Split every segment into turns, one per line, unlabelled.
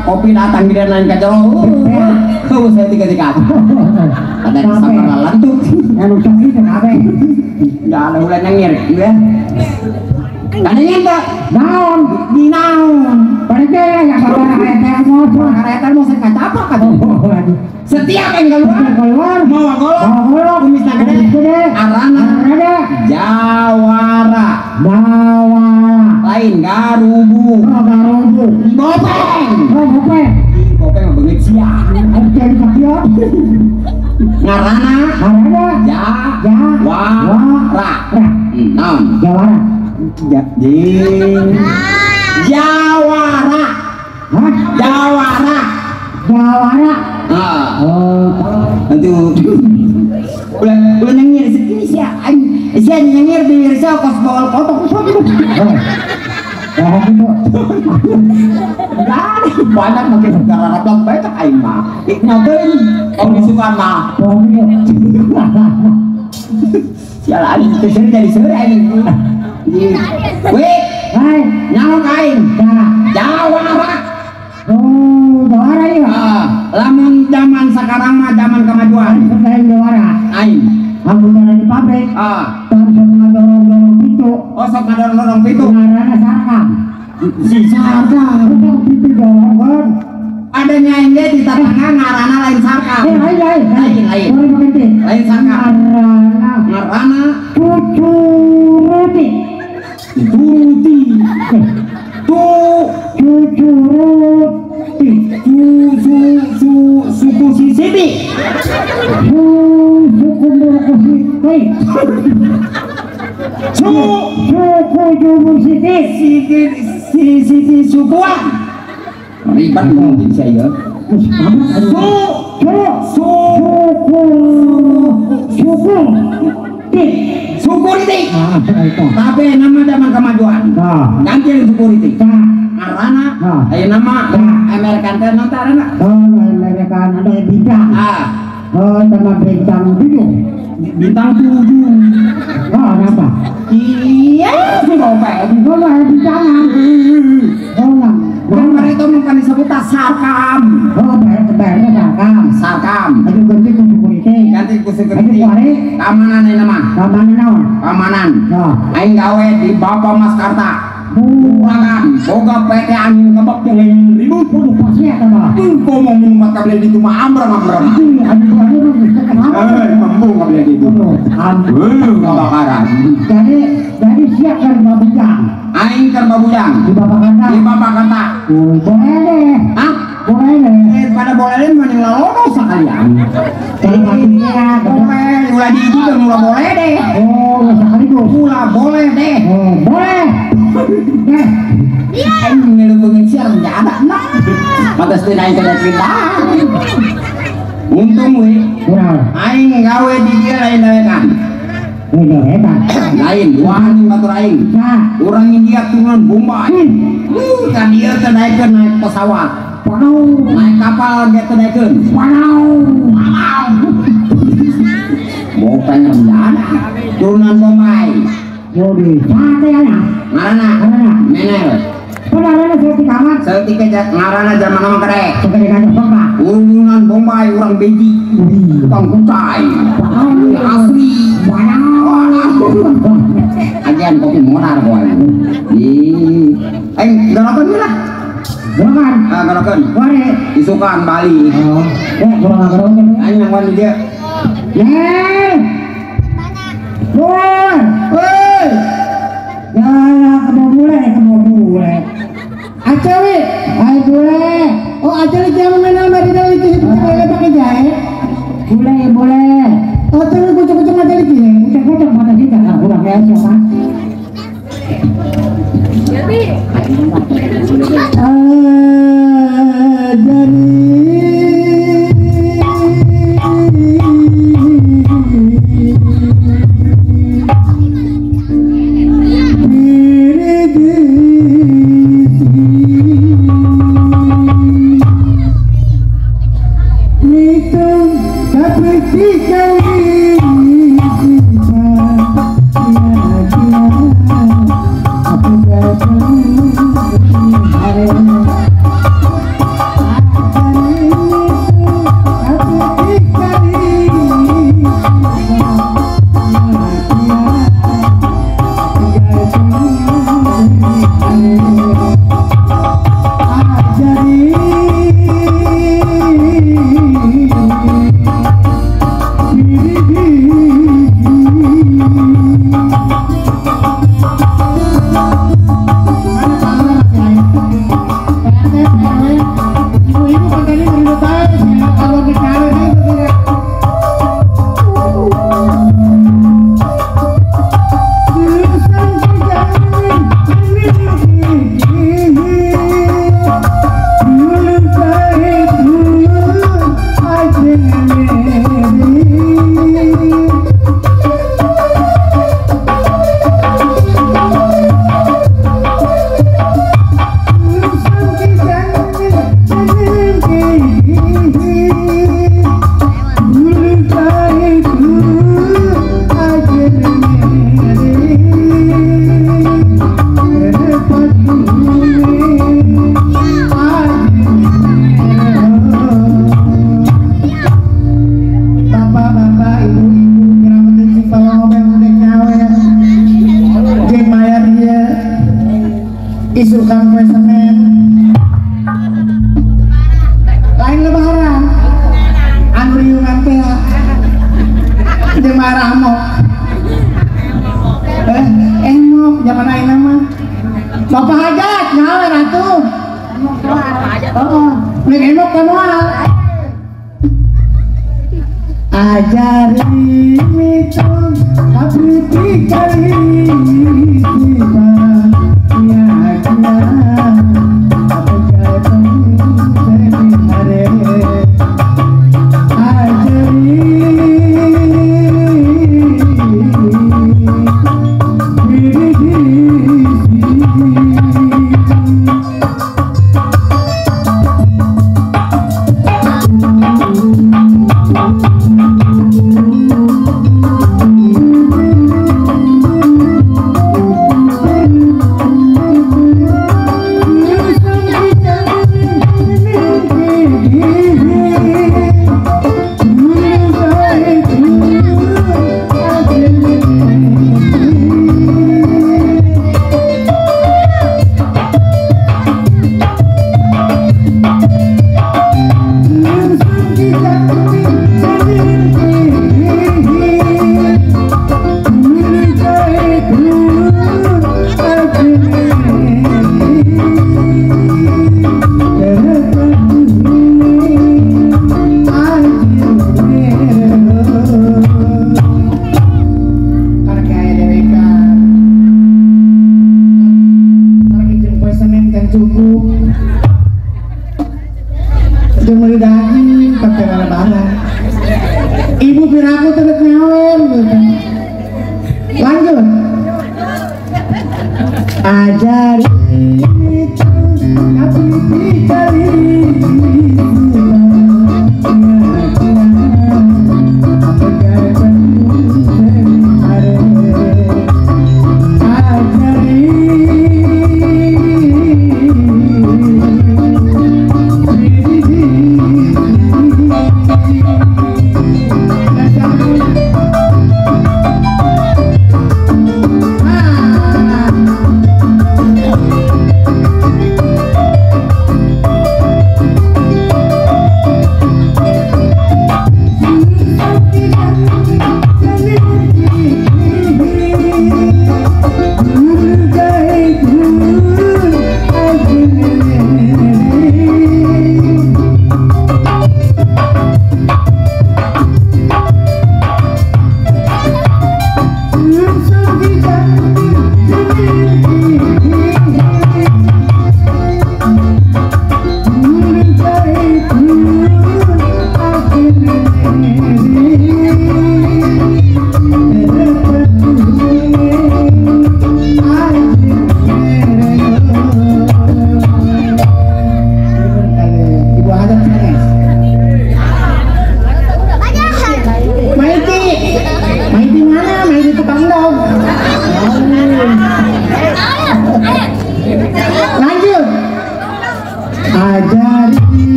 Kopi datang giliran lain ke jero. Saya tiga-tiga. Ada samar lantuk. Enggak ada ulah nyengir, ya. Ada nyengir naon? Di naon?
Percaya ya kalau termos,
termos kaca apa kan? Setiap yang keluar, mau golok, kumisna gede, arana, jawara, lain garubu, bopeng, bopeng mah beungeut sia. Ngarana, jawara, naon?
Jawara.
Jawara. Jawara.
Jawara.
Ah. Aduh. Ulah nyengir segini sia. Sia nyengir bibir sia kos bawal kotok sok gitu. Banyak makin gara raplak bae cak aing mah. Nyobain om suka mah. Sialan, jadi seuri aing. Wih,
hai,
nyaho ka aing. Jawara.
Oh, jawara ya.
Lamun zaman sekarang mah zaman kemajuan.
Lain jawara.
Aing.
Lamun di pabrik. Sok ngadorong-dorong pintu.
Oh, sok ngadorong-dorong pintu.
Ngaranna sarkam.
Si sarkam.
Sok pintu dorong.
Ada nyaing ge di tetangga ngaranna lain sarkam.
Lain.
Lain. Lain sarkam. Ngaranna
cucuruti.
Turuti. Turuti.
Suku Siti
Siti Siti Sukuan. Ribet mungkin saya. Su Su
Suku
Sukuriti. Tapi nama zaman kemajuan. Ganti Sukuriti. Arana, ayo nama American teh non arana.
Oh, American ada bintang. Oh, sama bintang 7.
Bintang 7.
Oh, apa?
Iya, si bapak.
Oh, bintang. Oh, nah.
Kan mereka mungkin disebut sarkam.
Oh, bayarnya sarkam.
Sarkam.
Aduh, ganti ku security.
Ganti ku security. Keamanan ini nama.
Keamanan naon?
Keamanan. Aing gawe di Bapak Mas Karta. Bukan, boga PT angin kebab yang ribut.
Waduh, pasti ya mah.
Kok mau minum kabel itu mah amrem amrem. Eh, mampu kabel itu. Kebakaran.
Jadi siap kan babujang.
Aing keur babujang.
Di Bapak Kata.
Di Bapak Kata.
Boleh deh.
Hah?
Boleh deh.
Pada boleh deh mending lalono sekalian.
Kalau maksudnya
boleh, ulah di itu kan ulah boleh deh.
Oh, sekaligus.
Ulah boleh deh.
Oh, boleh.
Aing ngelubungin siar nggak ada nak. Pantas teh aing kada cerita. Untung we. Aing gawe di dieu lain dawekan. Lain, wani batur aing. Urang India turunan Bombay. Ka dieu teh daekeun naik pesawat. Naik kapal ge teh daekeun. Bopeng nggak ada. Turunan Bombay.
Jadi,
ngarana, menel.
Ngarana seperti amat.
Seperti ngarana zaman nama kere.
Seperti kan Bombay.
Turunan Bombay urang Beji, tukang kucai, asli. Ajian kopi morar kowe. Ih, aing garakeun lah.
Garakan.
Ah, garakeun.
Ware.
Isukan Bali.
Oh, ya garakeun.
Aing nang di dieu.
Ye. Woi,
woi.
Ya, kebo bule, kebo bule.
Acewi,
ai bule.
Oh, acewi jangan mengenal Madinah itu boleh pakai jahe.
Bule, bule.
Oh, tapi kucing-kucing ada lagi.
Kucing-kucing pada kita kan kurang ya siapa?
Ajari mitung tapi dikali Ibu piraku tetep nyawer gitu. Lanjut. Ajari itu tapi dikali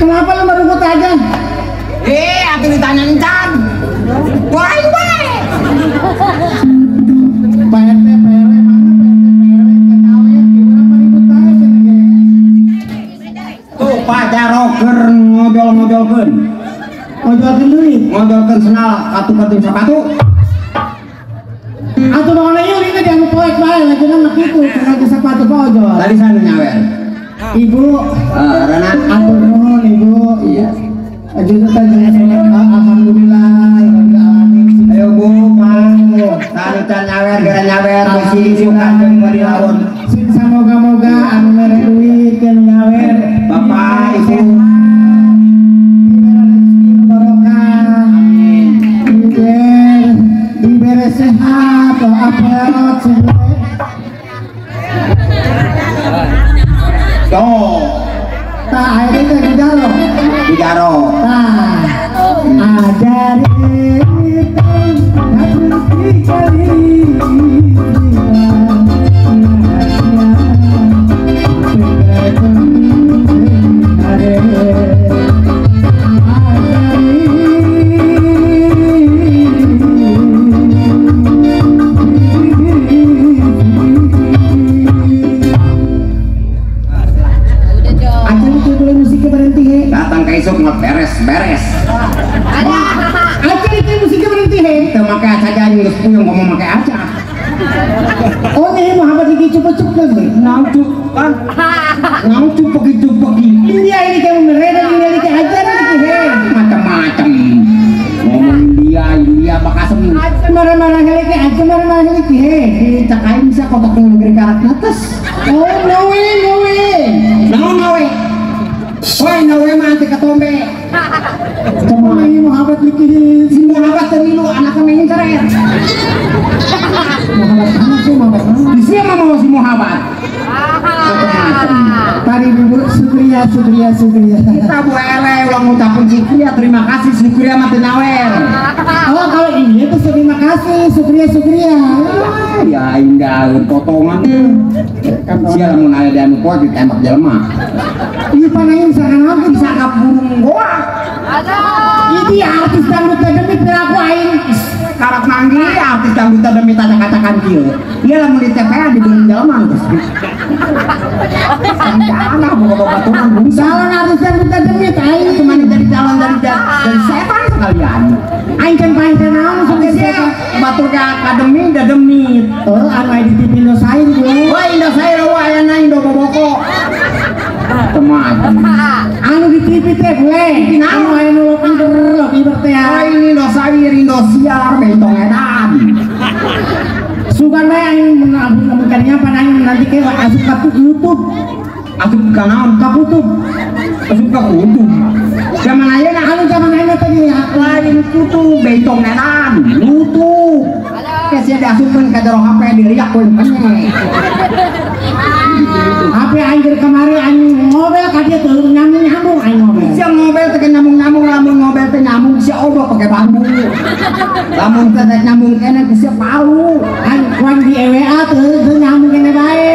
Kenapa lu baru kota aja?
Aku ditanya encan. Wah, bae.
Pak RT, Pak RW, mana Pak RT, Pak RW, nggak tahu ya, gimana ribut aja nih.
Tuh Pak Jaroker ngobel-ngobelkeun.
Ngojolkeun duit.
Ngojolkeun sendal katu-katu sepatu.
Atuh bang ieu ini dianu poek bae lagi mah kitu cenah ge sepatu ojol.
Tadi sana nyawer.
Ibu,
Rana
atur nuhun Ibu.
Iya.
Ajudan tadi alhamdulillah ya rabbil alamin.
Ayo Bu, Pak. Tanu can nyawer gara nyawer bisi suka jeung bari lawan.
Sing samoga-moga anu mere duit keur nyawer.
Bapak, Ibu.
Barokah.
Amin.
Dibere sehat, walafiat sebenarnya.
Tuh.
Tak air itu di jaro.
Di jaro.
Tah. Ajar itu
datang ke isuk ngeberes-beres.
Aja itu musiknya berhenti he.
Teu make aca aja geus puyeng ngomong make aca.
Oh nih Muhammad lagi cukup-cukup lagi.
Naon cuk? Naon cuk pegi-pegi.
India ini kayak mereda India ini kayak aja nih he.
Macam-macam. Ngomong India, India bakasem.
Aja marah-marah lagi, aja marah-marah lagi he.
Cak aing bisa kotak negeri karak atas.
Oh no way, no way.
Naon no way? Woi, nawe mah anti ketombe.
Cuma ini Muhammad lagi
si Muhammad temilu anaknya main ceret.
Muhammad mana sih Muhammad mana?
Di sini mah mau si Muhammad.
Tadi bubur Sukriya Sukriya Sukriya.
Kita bu ele ulang ngucapin Sukriya terima kasih Sukriya mah teu nyawer.
Oh kalau ini tuh terima kasih Sukriya Sukriya.
Ya indah potongan. Sia lamun aya di anu poe ditembak jelema.
Ieu panain sakanaon
bisa ka burung goa.
Ini artis dangdut demi perilaku aing.
Karak manggih artis dangdut demi tacak-tacakan kieu. Ieu lamun di TPA dibeureun jelema geus. Salah boga babaturan
calon artis dangdut demi aing
cuman jadi calon dari setan sekalian.
Aing kan paling naon
sia batur ka akademi da demit.
Oh anu aya di TV Indosair gue.
Wah Indosair eueuh ayana Indo Boboko. Teman.
Anu di TV teh gue. Anu aya nu lopiber teh.
Oh ini Indosair Indosiar bentong edan.
Sugan bae aing mun kadinya pan aing nanti ke asup ka YouTube.
Asup ka naon?
Ka kutub.
Asup ka kutub. Zaman ayeuna
anu zaman ayeuna teh
lain kutub bentong edan. YouTube. Kesia diasupkeun ka jero HP diriak we penye.
HP aing keur kamari aing ngobel ka dieu teu nyambung-nyambung aing ngobel.
Sia ngobel teh nyambung-nyambung lamun ngobel teh nyambung sia obok pake bambu. Lamun teh nyambung kene ku sia palu.
Aing kuang di EWA teu nyambung kene bae.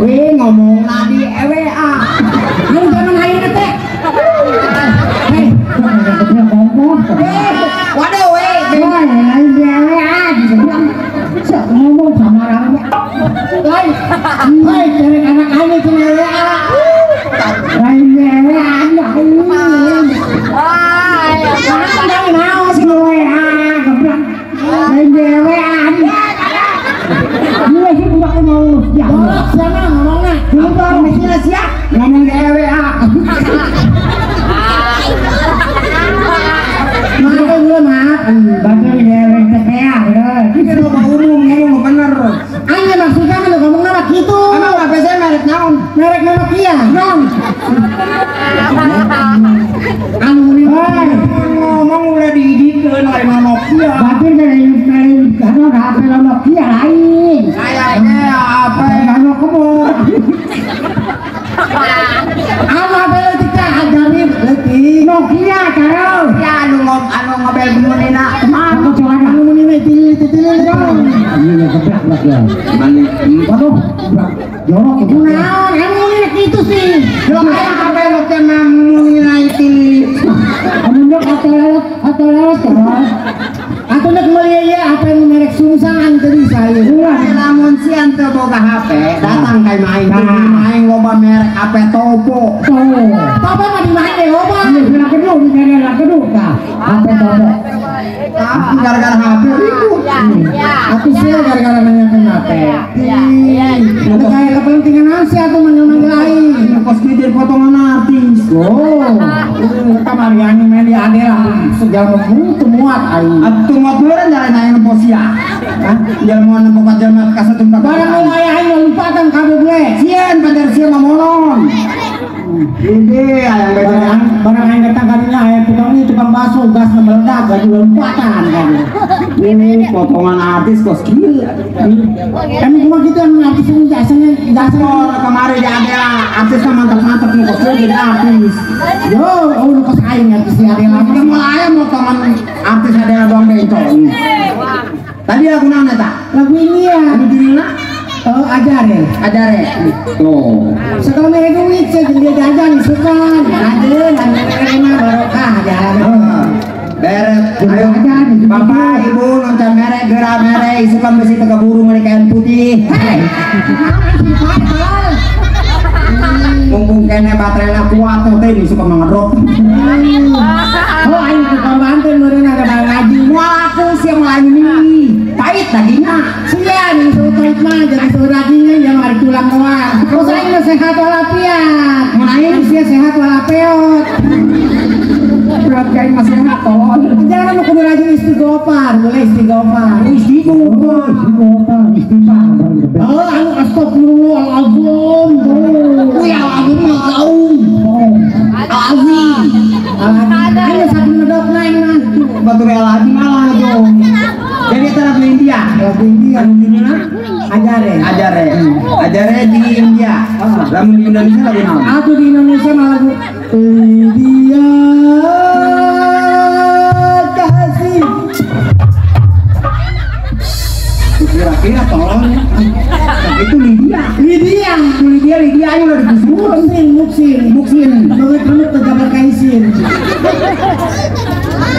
Wih ngomongna di EWA.
Anu zaman ayeuna teh. Hei,
waduh weh.
Lain di EWA ngomong sama orang lain. Hei, cari anak aing ke EWA. Lain di EWA lain. Naon sih EWA geblak. Lain di EWA. Ini sih budak mau ya. Sama ngomongna.
Ngomong sia ngomong di EWA.
Maaf gue maaf. Batur di EWA TPA bener.
Ini loba umum ngomong bener.
Aing maksudnya lu ngomong nama kitu.
Emang HP saya merek naon?
Merek Nokia.
Naon?
Anu ini
ngomong udah diidikeun lain Nokia.
Batur dari karena HP Nokia lain.
Saya teh HP
anu kebo. Anu HP leutik teh ajarin leutik. Nokia karo.
Ya anu ngobel munina.
Anu anu munina titil-titil. Ini geblak lah ya.
Mani.
Waduh, jorok itu. Naon, anu munina kitu sih.
Jelema HP Nokia mah munina itil.
Anu ndok atau atau nek meuli ieu HP nu merek Sungsang teu bisa ieu.
Ulah lamun sian teu boga HP, datang ka imah aing. Imah aing loba merek HP Topo.
Topo mah di mana loba? Iya, kedua di mana kedua tah. HP Topo.
Tapi gara-gara HP ribut.
Aku sih gara-gara nanya kenapa. Iya. Kayak kepentingan nasi atau manggil-manggil aing.
Kos kidir potongan artis.
Oh. Kamari anjing main di Adela segala mutu muat aing.
Atuh muat meureun jalan aing nempo sia. Hah? Jelema nempo ka jelema ka satu tempat.
Barang nu aya aing lompatan ka beble.
Sieun pajar sia mamonon. Ini ayang beda
barang aing datang ka dinya aya tukang ieu tukang bakso gas meledak gaji lompatan kan.
Ini potongan artis kos kieu.
Emang kumaha kitu anu artis nu jasanya jasa
kemarin di Adela artisnya mantap-mantap nu kos kieu jadi artis.
Yo, oh nu kos aing artis di Adela.
Udah mulai aya potongan artis Adela doang bencong. Tadi lagu naon eta?
Lagu ini ya.
Anu judulna?
Oh, ajare.
Ajare. Tuh.
Sekarang mere duit saya jadi jajan isukan. Ajeun anu barokah jalan.
Beret, ayo bapak ibu nonton merek gerak merek isukan besi teu keburu meuli kain putih. Mumpung kene baterainya kuat tuh teh isukan mah ngedrop.
Oh aing ku korban teh meureun ada barang ngaji.
Moal aku sia moal ini. Pahit dagingna.
Sia nih suhu pahit mah jadi suhu dagingnya yang mari tulang doang. Terus aing mah sehat walafiat.
Mun aing
sia sehat walafiat.
Berat kain masih sehat tolol.
Jangan lu kudu rajin istighfar, boleh istighfar.
Istighfar,
istighfar, istighfar.
Oh, anu astagfirullahalazim.
Wih, al-azim mah jauh. Al-azim.
Ayo satu ngedok naik mah.
Batu al-azim malah tuh. Jadi eta lagu India.
Lagu India.
Anu judulna
Ajare.
Ajare. Ajare di India. Lamun di Indonesia lagu naon?
Aku di Indonesia mah lagu India kasih.
Kira-kira tolongnya. Itu Lydia.
Lydia.
Lydia, Lydia ayo udah disuruh.
Muksin, muksin,
muksin.
Banget-banget tegak kaisin.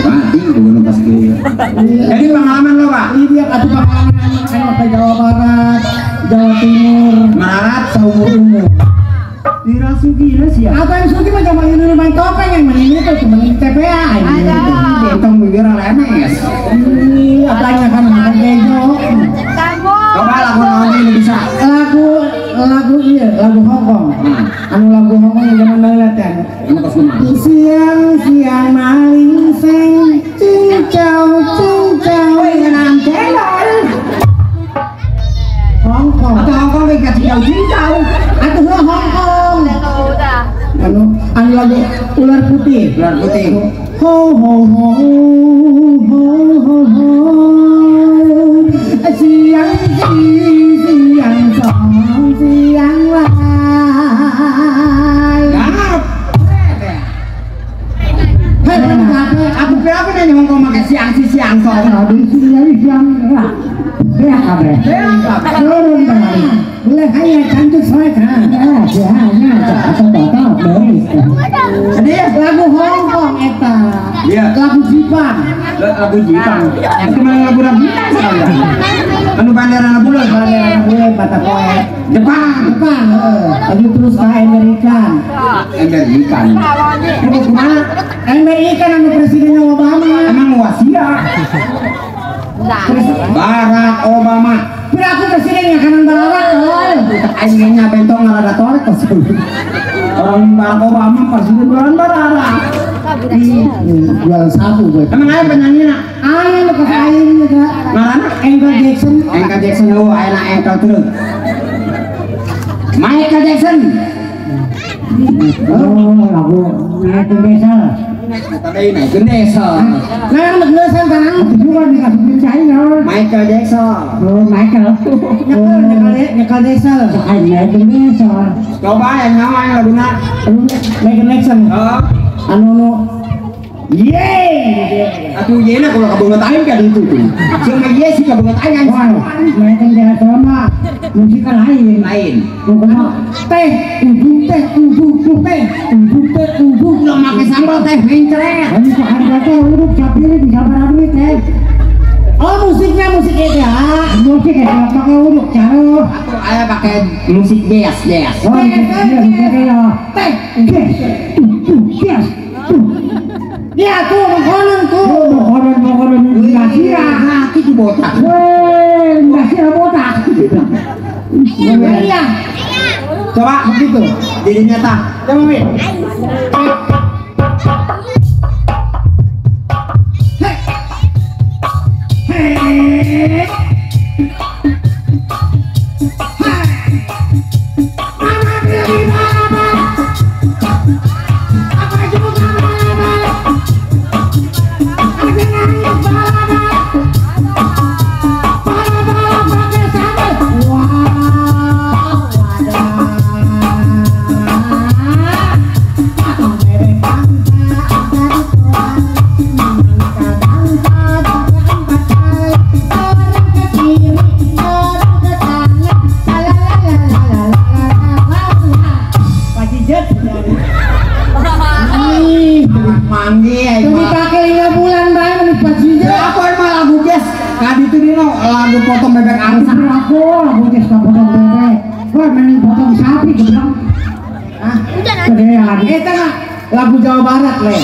Mati gue pas kieu. Jadi pengalaman lo, Pak?
Lydia atuh pengalaman anu ke Jawa Barat, Jawa Timur,
Mararat
saumur-umur.
Dirasuki sih ya.
Apa yang suki mah zaman ini main topeng yang main ini tuh cuma di TPA ini.
Bentong bibir lemes.
Iya, apalagi kan makan kejo.
Coba lagu naon ini bisa.
Lagu iya, lagu Hong Kong. Anu lagu Hong Kong yang zaman baheula teh.
Anu kos kumaha?
Siang-siang maling seng cincau cincau.
Woi ngeunaan celol.
Hong Kong.
Atau Hong Kong ge cincau cincau.
Atuh Hong Kong. Anu lagu ular putih.
Ular putih.
Ho ho ho ho ho ho. Siang siang song siang lai.
Garap. Hei, aku kira aku nanya Hong Kong make siang si siang song.
Aduh, siang siang lah. Beak kabeh.
Turun barang. Boleh hanya cantik soe kan.
Ya, ya, atau beres.
Jadi
lagu Hong Kong eta.
Iya.
Lagu Jepang.
Lagu Jepang. Itu malah lagu Jepang sekali. Anu bandera bulan,
bandera bulan Batapoe.
Jepang.
Jepang, heeh. Lagu terus ke Amerika.
Amerika. Terus kumaha?
Amerika anu presidennya Obama.
Emang wasia. Barack Obama.
Piraku presidennya kanan Barack tolol.
Aingnya bentong ngarada torek kos. Orang Barack Obama presiden bulan Barack.
Jual sabu gue.
Emang aya penyanyi na?
Aya nu ka aing juga.
Ngaranna
Michael Jackson.
Michael Jackson eueuh aya engkel terus. Michael Jackson.
Oh, lagu Michael Jackson.
Tadi Michael Jackson.
Nah, Michael tanang
juga dikasih cai
Michael Jackson.
Oh, Michael.
Michael Jackson.
Michael Jackson.
Coba yang nyawa yang laguna
Michael Jackson.
Oh.
Anu nu Yeay.
Atuh yeuna kalau kabeungeut aing ka ditu tuh. Cuma ye sih kabeungeut aing
anjing. Michael Jackson mah musikal lain.
Lain.
Pokoknya
teh, uduk teh, uduk teh, uduk teh, uduk
lo make sambal teh mencret.
Ini harga teh uduk capir di sabar duit teh.
Oh musiknya musik itu ya.
Musik ya pakai uruk caro.
Atau ayah pakai musik jazz jazz.
Oh iya
teh.
Jazz.
Ya tuh makanan tuh.
Makanan nggak
hati tuh botak.
Weh nggak botak.
Iya.
Coba begitu. Jadi nyata.
Coba Mi.
Lagu potong bebek angsa.
Aku lagu jazz potong bebek. Wah, mending potong sapi geblek.
Hah?
Gedean.
Eta lagu Jawa Barat le.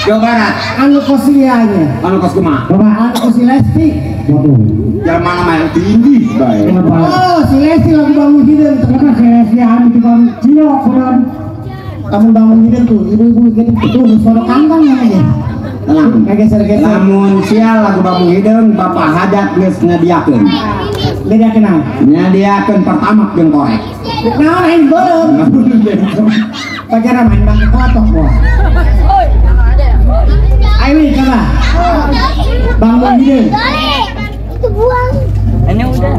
Jawa Barat.
Anu kosianya.
Anu kos kumaha?
Coba
anu kosi Lesti.
Waduh.
Jalan mana mah tinggi bae.
Oh, si Lesti lagu bangun hideung.
Kenapa si Lesti anu tukang cilok kurang.
Kamu bangun hideung tuh, ibu-ibu gitu tuh geus foto kantong namanya. Geser-geser.
Lamun sial lagu bangun hideung Bapak Hajat geus nyadiakeun.
Nyadiakeun naon?
Nyadiakeun pertama jeung korek.
Naon aing beureum. Pacara main bang kotok boh. Ayo nih coba. Bangun hideung.
Itu buang.
Ini udah.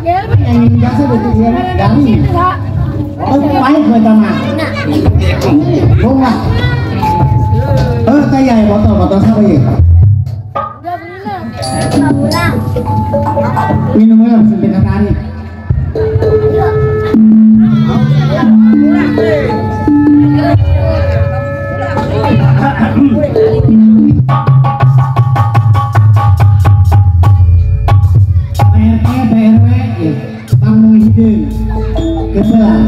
Yang ini biasa begitu ya. Garing. Oh, pahit buat sama. Bunga. Oh, kayak botol siapa ya? Minumnya langsung dengan tarik. PRT, PRW, Bang Muhyiddin, kesel.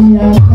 Iya.